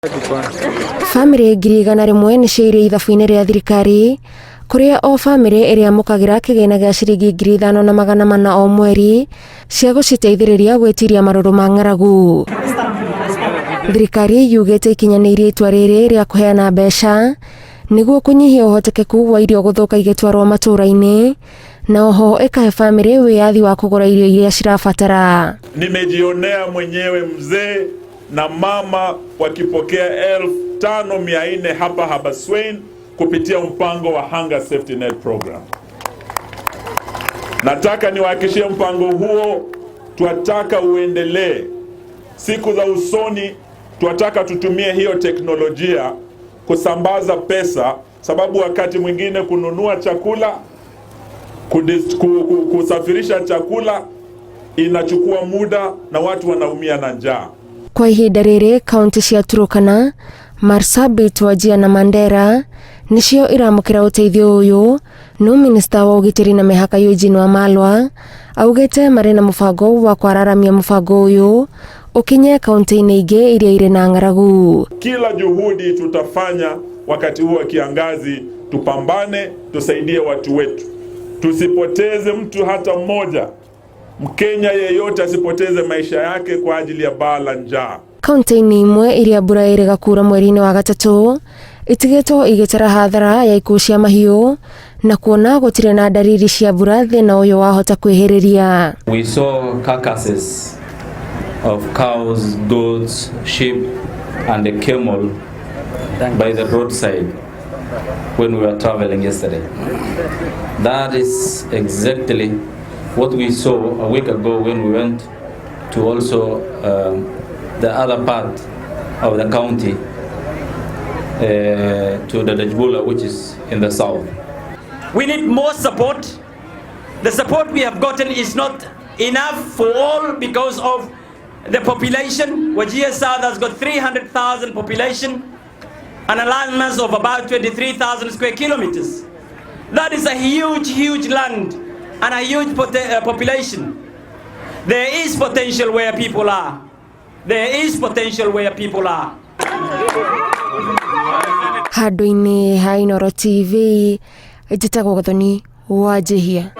Bamĩrĩ 100,000 nĩcio irĩ ithabu-inĩ rĩa thirikari kũrĩa o bamĩrĩ ĩrĩamũkagĩra kĩgĩna gĩa ciringi 5,400 o mweri cia gũciteithĩrĩria gwĩtiria marũrũ ma ng'aragu. Thirikari yugĩte ikinyanĩirie itua rĩrĩ rĩa kũheana mbeca nĩguo kũnyihia ũhotekeku wa irio gũthũka igĩtwarwo matũũra-inĩ na oho ĩkahe bamĩrĩ wĩyathi wa kũgũra irio iria cirabatara. Nimejionea mwenyewe mzee na mama wakipokea 5,400 hapa Habaswein kupitia mpango wa Hunger Safety Net Program. Nataka niwahakikishie mpango huo twataka uendelee. Siku za usoni twataka tutumie hiyo teknolojia kusambaza pesa, sababu wakati mwingine kununua chakula, kusafirisha chakula inachukua muda na watu wanaumia na njaa. Kwa ihinda rĩrĩ kaunti cia Turkana, Marsabit, Wajir na Mandera nĩcio iramũkĩra ũteithio ũyũ no minista wa ũgitĩri na mĩhaka Eugene Wamalwa augĩte marĩ na mũbango wa kwararamia mũbango ũyũ ũkinye kaunti-inĩ ingĩ iria irĩ na ng'aragu. Kila juhudi tutafanya wakati huu wa kiangazi, tupambane, tusaidie watu wetu, tusipoteze mtu hata mmoja. Mkenya yeyote asipoteze maisha yake kwa ajili ya baa la njaa. Kaunti-inĩ imwe iria mbura ĩrĩga kura mweri-inĩ wa gatatũ itigĩtwo igĩtara hathara ya ikuũ cia mahiũ na kuona gũtirĩ na ndariri cia mbura thĩna ũyũ wahota kwĩhĩrĩria. We saw carcasses of cows, goats, sheep, and a camel by the roadside when we were traveling yesterday. That is exactly what we saw a week ago when we went to also the other part of the county, to the Dajbula, which is in the south. We need more support. The support we have gotten is not enough for all because of the population. Wajir South has got 300,000 population and a landmass of about 23,000 square kilometers. That is a huge, huge land and a huge population. There is potential where people are. There is potential where people are. Handũ-inĩ ha Inooro TV, njĩtagwo Gathoni Wanjihia.